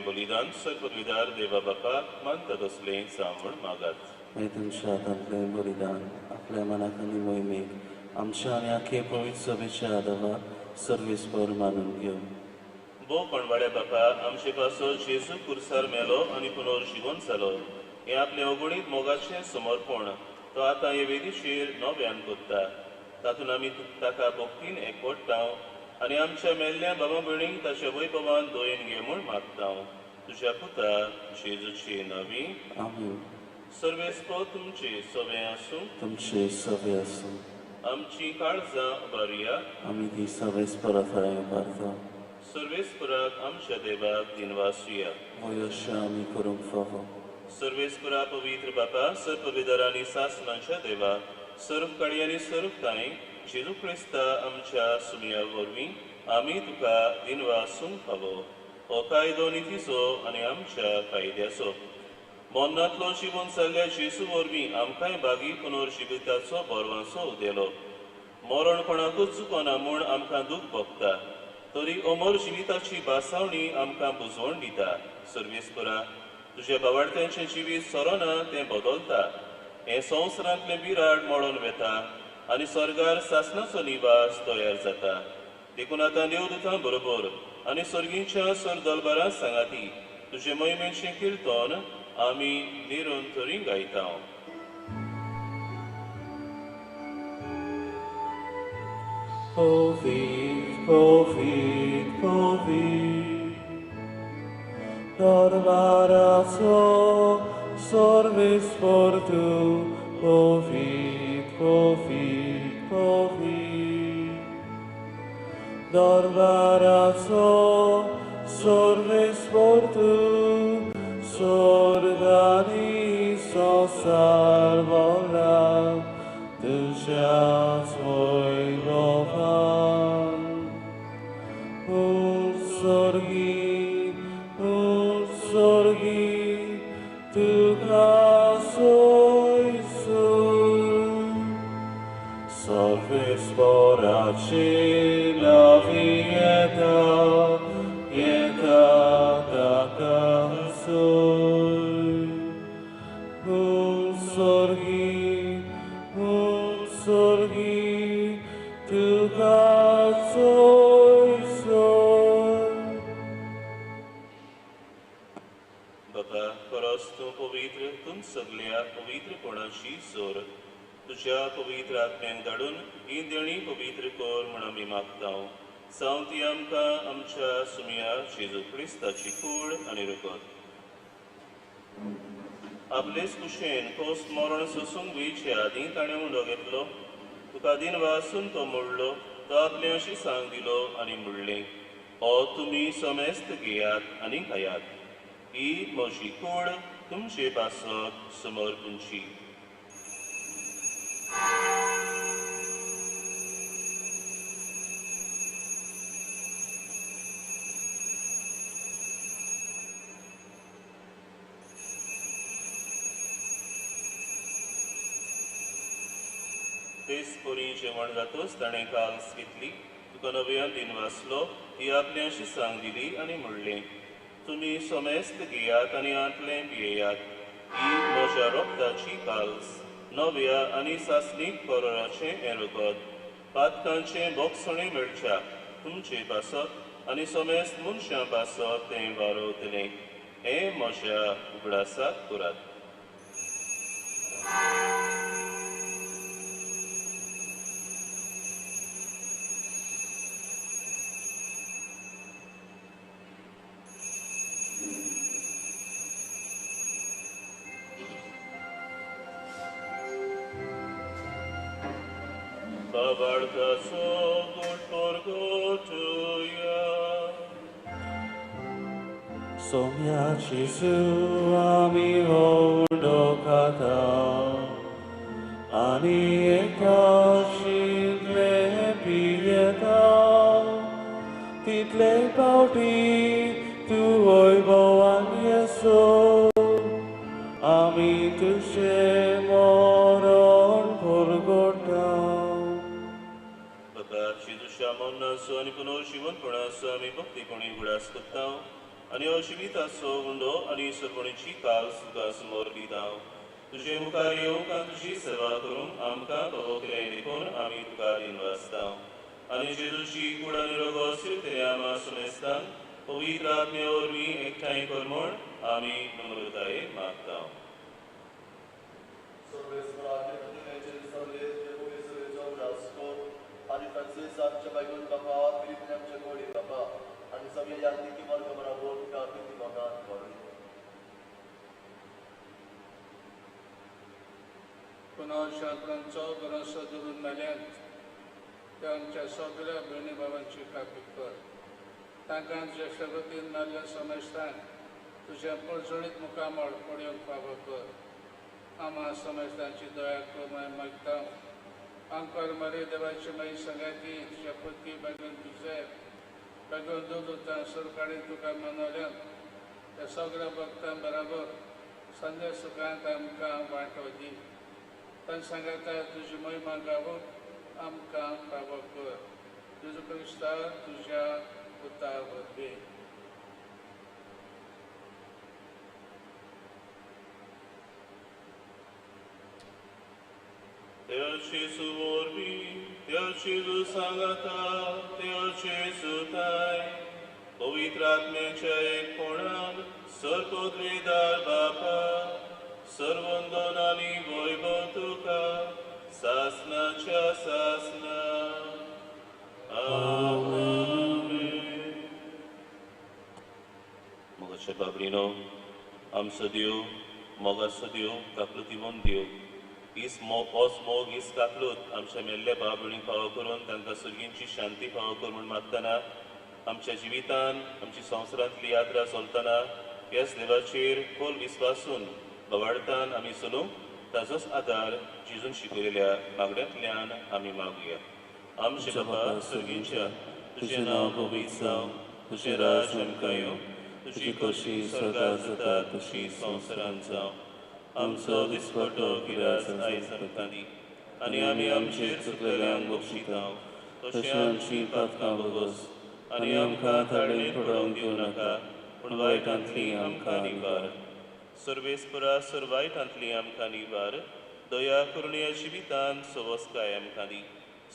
बलिदान सर्वपदवीदार देवा बापाक मानता तसलें जावं म्हूण मागात. मागीर तुमच्या हातांतलें बलिदान आपल्या मनाक आनी मोहिमेक आमच्या आनी आखे पवित्र सभेच्या आदावाक सर्वेस्पर मानून घेवं. भोव कोणवाड्या बापा, आमचे पासत जेजू खुर्सार मेलो आनी पुनर्जिवन जालो हें आपलें अगुणीत मोगाचें समर्पण तो आतां हे वेदीचेर नव्यान कोत्ता. तातूंत आमी ताका भक्तीन एकवटता आनी आमच्या मेल्ल्या बाबा भयणींक ताच्या वैभवान दयेन घे म्हूण मागता. तुज्या पुता जेजूचे नांवी आमेन. सर्वेस्पर तुमचे सवे आसूं. तुमचे सवे आसूं. आमची काळजां उबारुया. आमी ती सर्वेस्परा फळां उबारता. सर्वेस्पराक आमच्या देवाक दिनवासुया. वय अशें आमी करूंक फावो. सर्वेस्परा पवित्र बापा, सर्वपवित्र आनी सासणाच्या देवा, सर्व काळी आनी सर्व कांय जेजू क्रिस्ता आमच्या सुमया वरवीं आमी तुका दिनवासूंक फावो. हो कायदो नितीचो आनी आमच्या कायद्याचो मरणांतलो जिवन जाल्ल्या जेजू वरवीं आमकांय बागी पुनर्जिविताचो बरवांचो उदेलो. मरण कोणाकूच चुकना म्हूण आमकां दूख भोगता तरी अमर जिविताची भासावणी आमकां बुजवण दिता. सर्वेस्परा, तुज्या बावाडत्यांचें जिवीत सरना तें बदलता. हें संवसारांतलें बिराड मोडून वेता आनी स्वर्गार सासणाचो निवास तयार जाता. देखून आतां देवदूतां बरोबर आनी सर्गींच्या सर दलबारां सांगाती तुजे मोहिमेचें किर्तन आमी निरंतरी गायता. Covid, Covid, Covid, Dormarazo, sorves fortu, Covid, Covid, Covid, Dormarazo, sorves fortu, Sorgani so salvola, Duša svoj bohan. Sorgi, sorgi, tuka soy sur. Solves poraci la vieta, vieta taka soy. Sorgi, sorgi, tuka soy sur. बाबा परस तूं पवित्र, तूं सगल्या पवित्रपणाची सोर. तुज्या पवित्र आत्म्यांक धाडून ही देणी पवित्र कर म्हूण आमी मागता. सावंती ती आमकां आमच्या सुमया जेजू क्रिस्ताची कूड आनी रगत. आपलेच कुशेन कोस मरण सोसूंक वयचे आदीं ताणें उंडो घेतलो, तुका दिन वासून तो मोडलो, तो आपले अशी सांग दिलो आनी म्हणलें, हो तुमी समेस्त घेयात आनी खायात, ही म्हजी कूड तुमचे पासत समर्पूंची. तेच परी जेवण जातच ताणें काल्स घेतली, तुका नव्यान दिन वाचलो, ती आपले अशी सांग दिली आनी म्हणलें, तुमी समेस्त घेयात आनी आंतलें पियेयात, ही म्हज्या रोगताची काल्स, नव्या आनी सासणीक करोराचें हें रगत, पातकांचें बोगसणें मेळच्या तुमचे पासत आनी समेस्त मनशां पासत तें वारवतलें. हें म्हज्या उगडासाक करात. Somia Jesu ami hondo kata, ani ekashintle piyeta, title pauti tu oiboan Yesu, ami tushe moron porgota. बाबा जेजूच्या मरणाचो आनी पुनर्जिवनपणाचो आमी भक्तीपणी उगडास करता आनी हो जिविताचो उंडो आनी सरपणीची काल तुका समोर दिता. तुजे मुखार येवंक आनी तुजी सेवा करूंक आमकां फावो केलें देखून आमी तुका दिनवासता. आनी जेजूची कूड आनी रगत सिरतले आमा समेस्तांक पवित्र आत्म्या वरवीं एकठांय कर म्हूण आमी नम्रतायेन मागता. आनी फ्रांसीस आमच्या बायगून बापा, फिलिपीन आमच्या गोडी बापा, आनी सगळे यात्रिकी वर्ग बराबर तुका प्रिती मोगान करूं. पुनर्शांतरांचो भरोसो धरून मेल्यांत त्या आमच्या सगळ्या भयणी भावांची कापीत कर. तांकां ज्येश्ठगतीन मेल्ल्या समेस्तांक तुज्या पर्जळीत मुखामळ पळोवंक फावो कर. आमा समेस्तांची दया कर म्हूण मागता. आमकार मरे देवाची माई सांगाती तुज्या पती बागून तुजे बागून दूद सरकाळी तुका मनोल्यान त्या सगळ्या भक्तां बराबर संध्या सुखांत आमकां वांटो दी. तांचे सांगाता तुजी महिमा गावप आमकां फावो कर. तुजो क्रिस्ता तुज्या पुता वरवीं. त्या जेजू वरवीं, त्या जेजू सांगाता, त्या जेजू ताय, पवित्र आत्म्याच्या एकपणान सर्वपदवीदार बापा, सर्वंदन आनी वैभव तुका सासनाच्या सासना. आमेन. मोगाच्या बाबरीनो, आमचो देव मोगाचो देव, काकलुतीवन देव, हीच होच मोग, हीच काकलूत आमच्या मेल्ल्या भाव भयणींक फावो करून तांकां सर्गींची शांती फावो कर म्हूण मागतना, आमच्या जिवितान आमची संवसारांतली यात्रा चलतना ह्याच देवाचेर खोल विस्वासून बवाडतान आमी चलूंक ताजोच आदार जेजून शिकयलेल्या मागण्यांतल्यान आमी मागुया. आमचे बाबा सर्गींच्या, तुजें नांव पवित्र जावं, तुजें राज आमकां येवं, तुजी कशी स्वर्गार जाता तशी संवसारांत जावं. आमचो दिसपटो गिरास आयज आमकां दी, आनी आमी आमचेर चुकलेल्यांक बक्षिता तशें आमची पातकां भोगोस, आनी आमकां ताळेन पडोवंक दिवं नाका, पूण वायटांतली आमकां निवार. सर्वेस्परा सर वायटांतली आमकां निवार, दया करुणया जिवितान सवस्काय आमकां दी,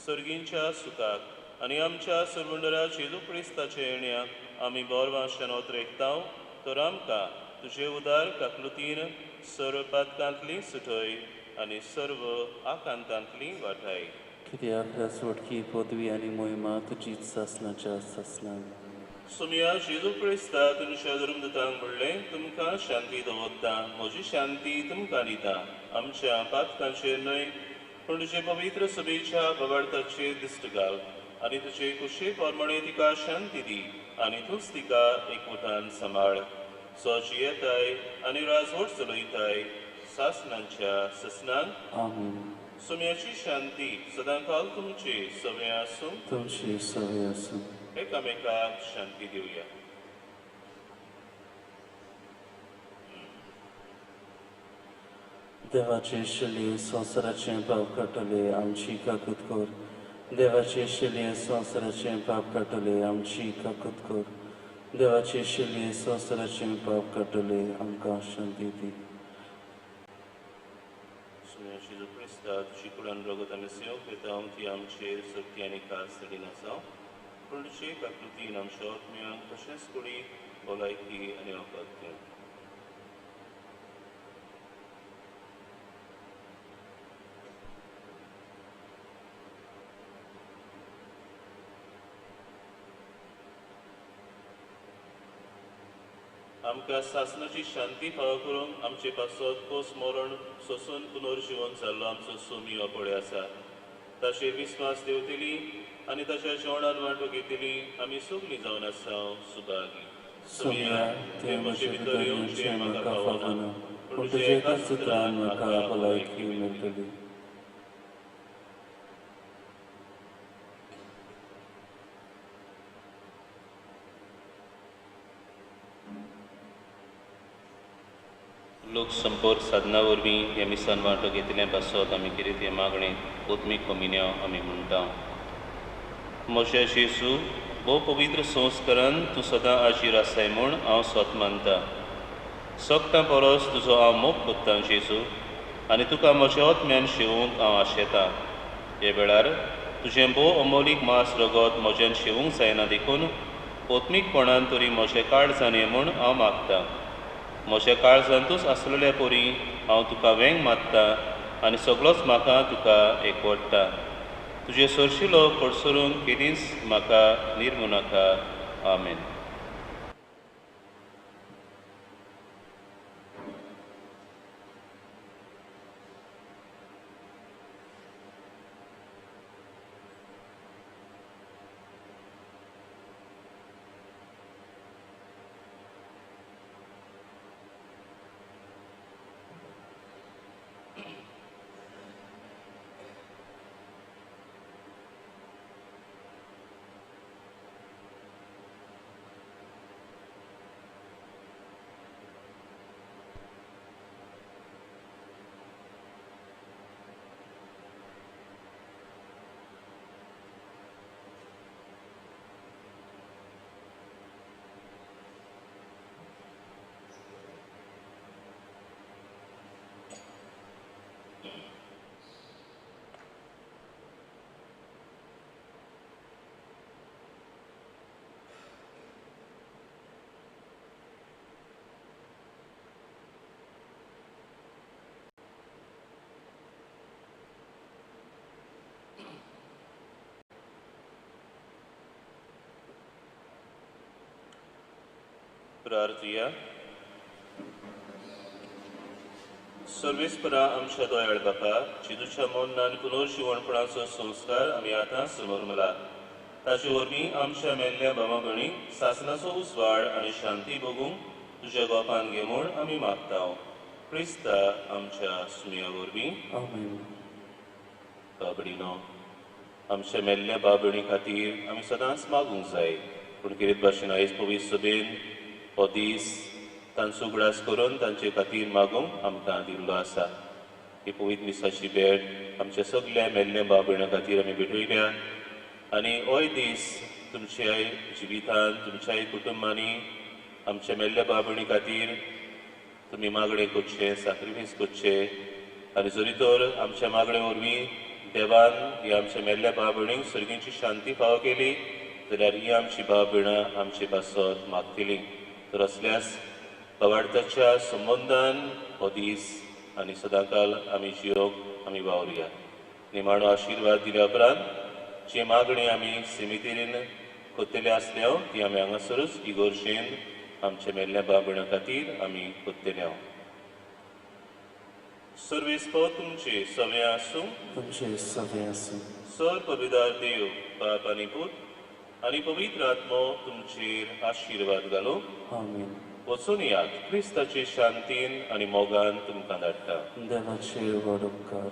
सर्गींच्या सुखाक आनी आमच्या सर्वंडरा जेजू क्रिस्ताच्या येण्याक आमी बोरवांशान ओतरेकताव, तर आमकां तुजे उदार काकलुतीन सर्व पातकांतली सुटय आनी सर्व आकांतांतली वाटाय. कित्याक रासवटकी पदवी आनी मोहिमा तुजीच सासनाच्या सासनाक. सुमिया जेजू क्रिस्ता तुमच्या धर्मदूतांक म्हणलें, तुमकां शांती दवरता, म्हजी शांती तुमकां दिता, आमच्या पातकांचेर न्हय पूण तुजे पवित्र सभेच्या बवार्थाचेर दिश्ट घाल आनी तुजे कुशे प्रमाणे तिका शांती दी आनी तूंच तिका एकवटान सांबाळ. सो जियेताय आनी राजवट चलयताय सासनांच्या ससनांक. आमेन. सुम्याची शांती सदांकाल तुमचे सवे आसूं, तुमची सवे आसूं. एकामेकाक शांती दिवया. देवाचे शले संवसाराचें पाप काडटले आमची काकूत कर. देवाचे शले संवसाराचें पाप काडटले आमची काकूत कर. देवाचे शले संवसाराचें पाप काडटले आमकां शांती दी. सुम्या जेजू क्रिस्ता, तुजी कुडान रगत आमी सेवक घेता, ती आमचेर सक्ती आनी खास चडिना जावं, पूण तुजे काकलुतीन आमच्या आत्म्यांक तशेंच कुडीक भलायकी आनी वखद दिवं. आमकां सासनाची शांती फावो करूंक आमचे पासत कोस मरण सोसून पुनर्जिवन जाल्लो आमचो सोमी पळय आसा, ताचेर विस्वास देंवतली आनी ताच्या जेवणान वांटो घेतली आमी सगळीं जावन आसा सुभागी. सोमिया, तुवें म्हजे भितर येवचें म्हाका फावना, पूण तुज्या एकाच सुत्रान म्हाका भलायकी मेळटली. लोक संपर्क साधना वरवीं ह्या मिसान वांटो घेतिल्ले पासत आमी कितें तें मागणें आत्मीक कमिन्यांव आमी म्हणटा. म्हज्या जेजू, भोव पवित्र संस्कारान तूं सदां आजीर आसाय म्हूण हांव स्वत मानता. सगटां परस तुजो हांव मोग कोत्तां जेजू, आनी तुका म्हज्या आत्म्यान शेवूंक हांव आशेतां. हे वेळार तुजें भोव अमोलीक मांस रगत म्हज्यान शेवूंक जायना देखून आत्मीकपणान तरी म्हजें काळजान ये म्हूण हांव मागतां. म्हज्या काळजांतूच आसलेल्या परी हांव तुका वेंग मारता आनी सगळोच म्हाका तुका एकवटता. तुजे सरशिलो कडसरून केदींच म्हाका निर्मू नाका. आमेन. प्रार्थुया. सर्वेस्परा आमच्या दयाळ बापा, जेजूच्या मरणान पुनर्जिवणपणाचो संस्कार आमी आतां समर्मला, ताचे वरवीं आमच्या मेल्ल्या भावा भयणींक सासणाचो उजवाड आनी शांती भोगूंक तुज्या गोपान घे म्हूण आमी मागता. क्रिस्ता आमच्या सुमया वरवीं. आमेन. बाबडीनो, आमच्या मेल्ल्या भाव भयणी खातीर आमी सदांच मागूंक जाय, पूण कितें भाशेन आयज पवित्र सभेन हो दीस तांचो उगडास करून तांचे खातीर मागूंक आमकां दिल्लो आसा. ही पवित्र मिसाची भेट आमच्या सगल्या मेल्ल्या भाव भयणां खातीर आमी भेटयल्या आनी होय दीस तुमच्या जिवितान, तुमच्याय कुटुंबांनी आमच्या मेल्ल्या भाव भयणी खातीर तुमी मागणें करचें, साक्रिफीस करचें आनी जरी तर आमच्या मागणे वरवीं देवान ही आमच्या मेल्ल्या भाव भयणींक सर्गींची शांती फावो केली जाल्यार ही आमची भाव भयणां आमचे पासत मागतली. तर असल्यास भावार्थाच्या संबंदान हो दीस आनी सदांकाल आमी जियोक आमी वावरुया. निमाणो आशिर्वाद दिल्या उपरांत जी मागणी आमी सिमितीरीन कोत्तले आसल्या ती आमी हांगासरूच इगोर्शेन आमच्या मेल्ल्या भाव भयणां खातीर आमी कोत्तले. सर्वेस्पर तुमचे सवे आसूं. तुमचे सवे आसूं. सर पवित्र देव बाप आनी पूत आनी पवित्र आत्मो तुमचेर आशिर्वाद घालूं. आमेन. वचून यात, क्रिस्ताचे शांतीन आनी मोगान तुमकां धाडटा. देवाचे व्हड उपकार.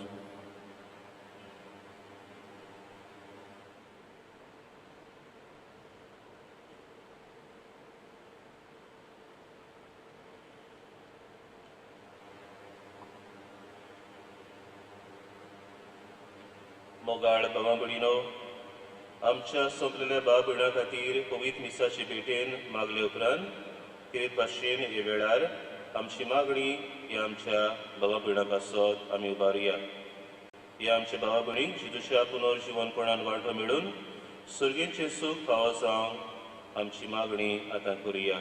मोगाळ भावा भयणीनो, आमच्या सोंपलेल्या भाव भयणां खातीर पवित्र मिसाचे भेटेन मागले उपरांत कितें भाशेन हे वेळार आमची मागणी ही आमच्या भावा भयणां पासत आमी उबारुया. ह्या आमच्या भावा भयणींक जेजूच्या पुनर्जिवनपणान वांटो मेळून सर्गेचें सूख फावो जावंक आमची मागणी आतां करुया.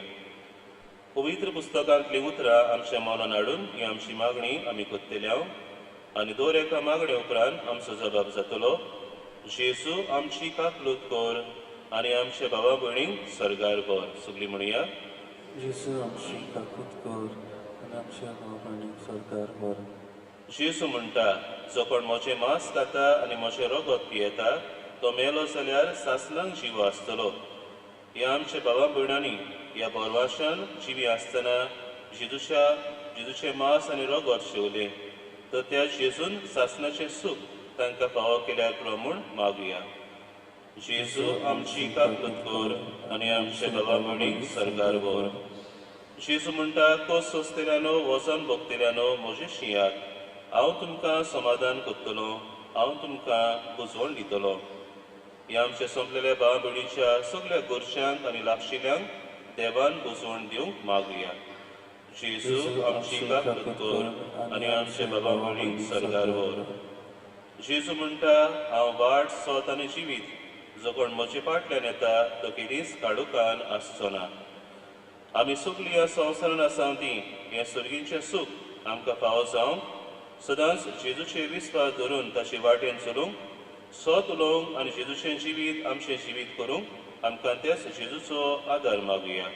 पवित्र पुस्तकांतलीं उतरां आमच्या मनान हाडून ही आमची मागणी आमी करतले आनी दर एका मागणे उपरांत आमचो जबाब जातलो, जेजू आमची काकलूत कर आनी आमच्या भावा भयणींक सर्गार व्हर. सगळीं म्हणया, जेजू आमची काकूत कर आनी आमच्या भाव भयणींक सर्गार व्हर. जेजू म्हणटा, जो कोण म्हजें मांस खाता आनी म्हजें रगत पियेता तो मेलो जाल्यार सासणांक जिवो आसतलो. ह्या आमच्या भावा भयणांनी ह्या भरवाशान जिवी आसतना जेजूचें मांस आनी रगत शेवलें तर त्या जेजून सासणाचें सूख तांकां फावो केल्यार पुरो म्हूण मागुया. जेजू आमची काकलूत कर आनी आमच्या भावा भयणींक सर्गार व्हर. जेजू म्हणटा, कोस सोंसतल्यानो, वजन भोगतल्यानो म्हजें शियात, हांव तुमकां समाधान करतलो, हांव तुमकां बुजवण दितलो. ह्या आमच्या सोंपलेल्या भाव भयणीच्या सगल्या गोरश्यांक आनी लागशिल्ल्यांक देवान बुजवण दिवंक मागुया. जेजू आमची काकलूत कर आनी आमच्या बाबा भयणींक सर्गार व्हर. जेजू म्हणटा, हांव वाट, सोत आनी जिवीत, जो कोण म्हजे फाटल्यान येता तो केदींच काडुकान आसचो ना. आमी सगळीं ह्या संवसारान आसा ती हें सर्गीचें सूख आमकां फावो जावंक सदांच जेजूचेर विस्वास धरून ताचे वाटेन चलूंक, सत उलोवंक आनी जेजूचें जिवीत आमचें जिवीत करूंक आमकां त्याच जेजूचो आदार मागुया.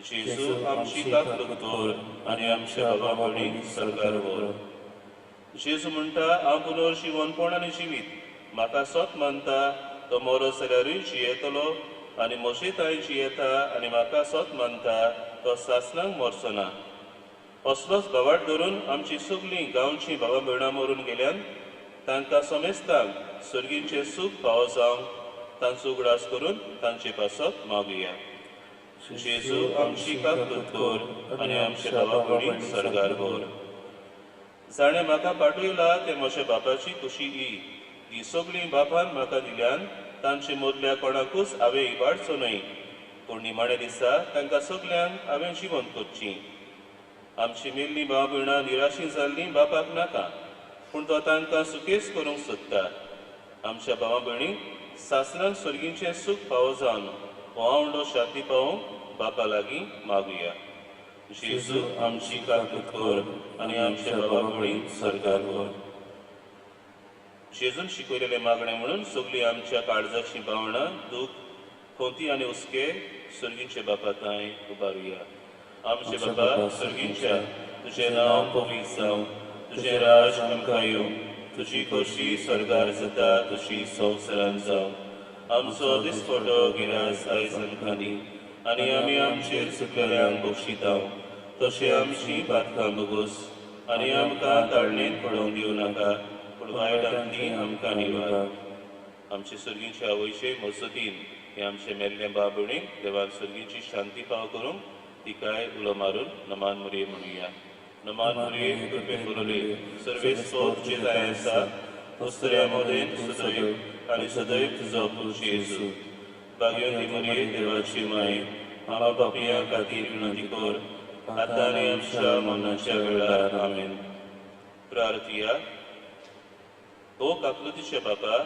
जेजू आमची काकलूत कर आनी आमच्या बाबा भयणींक सर्गार व्हर. जेजू म्हणटा, हांव पुनर्जिवनपण आनी जिवीत, म्हाका सत मानता तो मरो जाल्यारूय जियेतलो आनी म्हजे तांय जियेता आनी म्हाका सत मानता तो सासणांक मरचो ना. असलोच भावार्थ धरून आमची सगळीं गांवचीं भावा भयणां मरून गेल्यान तांकां समेस्तांक सर्गीचें सूख फावो जावंक तांचो उगडास करून तांचे पासत मागुया. जेजू आमची काकलूत कर आनी आमच्या बाबा भयणींक सर्गार व्हर. जाणें म्हाका पाठयला तें म्हज्या बापाची खुशी ही, ही सगळीं बापान म्हाका दिल्यान तांचे मदल्या कोणाकूच हांवें इबाडचो न्हय, पूण निमाण्या दिसा तांकां सगल्यांक हांवें जिवंत करची. आमची मेल्लीं भाव भयणां निराशी जाल्लीं बापाक नाका, पूण तो तांकां सुखेस करूंक सोदता. आमच्या भावा भयणींक सासणांक सर्गीचें सूख फावो जावन हो आवंडो शांती पावोवंक बापा लागीं मागुया. जेजू आमची काकलूत कर आनी आमच्या बाबा भयणींक सर्गार व्हर. जेजून शिकयलेलें मागणें म्हणून सगळीं आमच्या काळजाचीं भावनां, दूख, खोंती आनी हुस्के सर्गीचे बापा तांय उबारुया. आमचे बापा सर्गींच्या तुझें नांव पवित्र जावं, तुझें राज आमकां येवं, तुजी खोशी स्वर्गार जाता तशी संवसारांत जावं. आमचो दिसपटो गिरास आयज आमकां दी आनी आमी आमचेर चुकलेल्यांक बक्षितांव तशें आमची पातकां भोगोस आनी आमकां ताळणेंत पडोवंक दिवं नाका, पूण वायटांतली आमकां निवार. आमचे सर्गींच्या आवयचे मजतीन हे आमचे मेल्ले बाबणीक देवान सर्गींची शांती पाव करूंक तिकाय उलो मारून नमान मुरये म्हणुया. नमान मुरये कृपे पुरले सर्वेस्पोर तुजे दाय आसा, दुसऱ्या मदें तूं सदैव आनी सदैव तुजो पूत जेजू. भाग्यवती मुरये देवाची माय, आमा पापया खातीर विनंती कर आतां आनी आमच्या मरणाच्या वेळार. आमेन. प्रार्थया. हो काकलुतीचे बापा,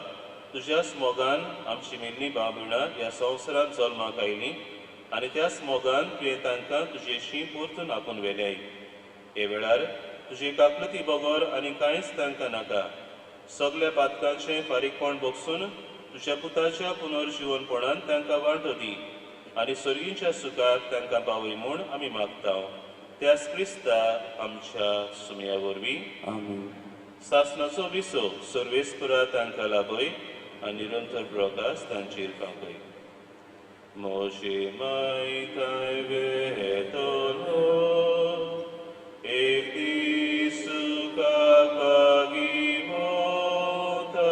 तुज्याच मोगान आमची मेल्ली भाव-भयणां ह्या संवसारांत जल्माक आयलीं आनी त्याच मोगान तुवें तांकां तुजेशी परतून आपोवन व्हेल्याय. हे वेळार तुजे काकलुती बगर आनी कांयच तांकां नाका. सगल्या पातकांचें फारीकपण बगसून तुज्या पुताच्या पुनर्जिवनपणान तांकां वांटो दी आनी सर्गींच्या सुखाक तांकां पावय म्हूण आमी मागता. त्याच क्रिस्ता आमच्या सुमया वरवीं. आमेन. सासणाचो विसो सर्वेस्परा तांकां लाभय आनी निरंतर प्रकाश तांचेर पावय. मोशे माय काय वेतलो एक दीस काकागी मोता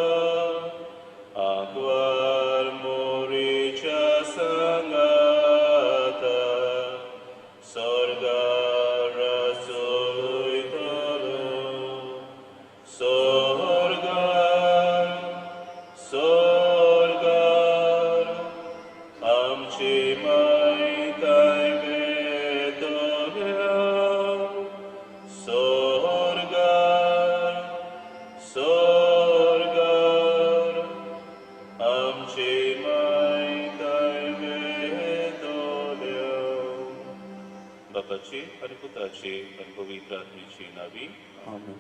आंकवार मोरेच्या सांगाता स्वर्गार चोयतलो. स्वर्गार स्वर्गार आमची माय काय वेतल्या. स्वर्गार स्वर्गार आमची माय काय वेतल्या. बापाची आनी पुताची आनी पवित्र आत्म्याची नावी. आमेन.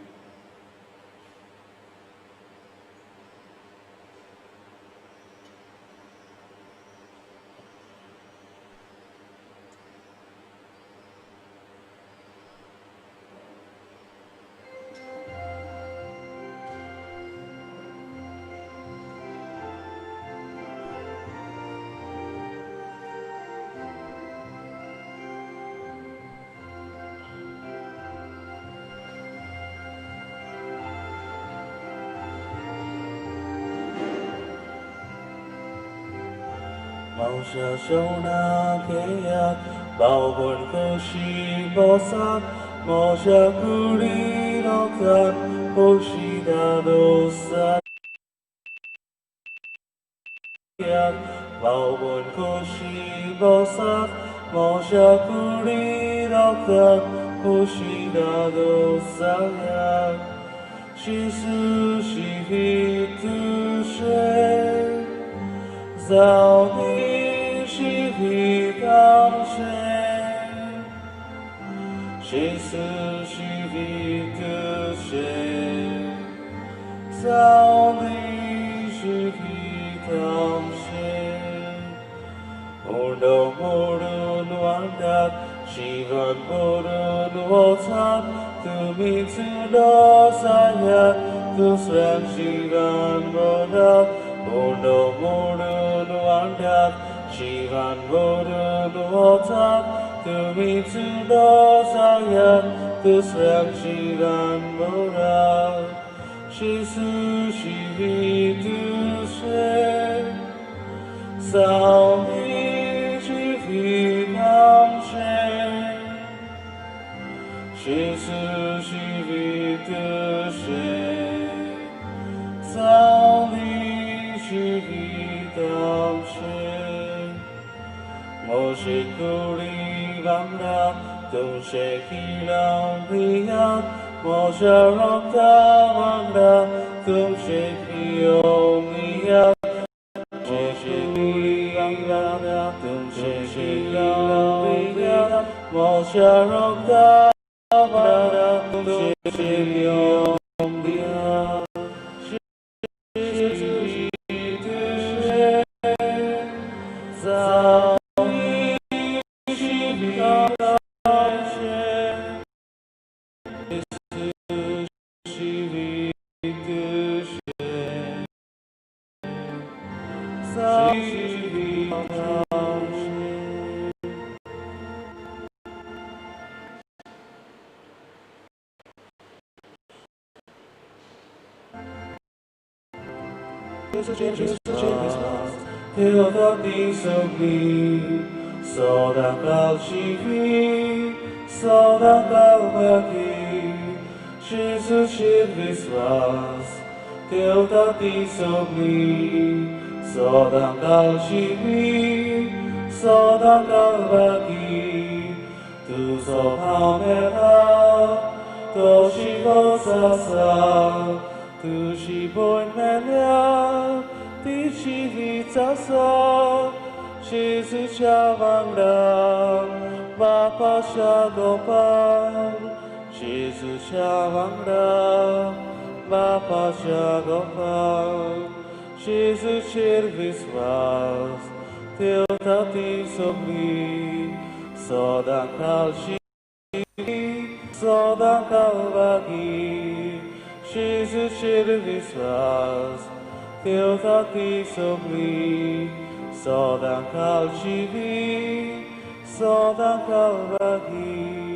मावश्या शेवणाक येयात, भावभयण कशी बसात, म्हज्या कुडी रोखात खोशी दादोसात. भावभयण कशी बसात, म्हज्या कुडी रोखात खोशी दादोसात. शिसू शिवितुशे जावनी शिवितांशे. शिसू शिवितुशे जावनी शिवितांशे. उंडो मोडून वांट्यात शिवन भरून वचात, तुमी चुडो सायात दुसऱ्यांक शिवन भरात. उंडो मोडून वांट्यात शिवान भरून वचात, तुमी चुडो सायात दुसऱ्यांक शिवान भरात. शिसू शिवितुशे जावनी शिवितांशे. शिसू शिवितुशे जावनी शिवितांशे. म्हजे कुडी वांगडा तुमचे खिळां दियात, म्हज्या रोगता वांगडा तुमचे पियोवंक दियात. म्हजे कुडी वांगडा तुमचे खिळां दियात, म्हज्या रोगता वांगडा तुमचे पियोवंक दियात. शिवितांशे जिवीत. Teotati sogli, soda calcivi, soda calvaki, Jesus visvas, Teotati sogli, soda calcivi, soda calvaki, tu so pamela, toshi sasa, tu si boi melia, ti जिवीत आसा, जेजूच्या वांगडा बापाच्या गोपान, जेजूच्या वांगडा बापाच्या गोपान, जेजूचेर विस्वास ठेवता ती सगळी, सदां काल जिवी, सदां काल वागी, जेजूचेर विस्वास ठेवता ती सगळी, सदां काल जिवी, सदां काल वागी,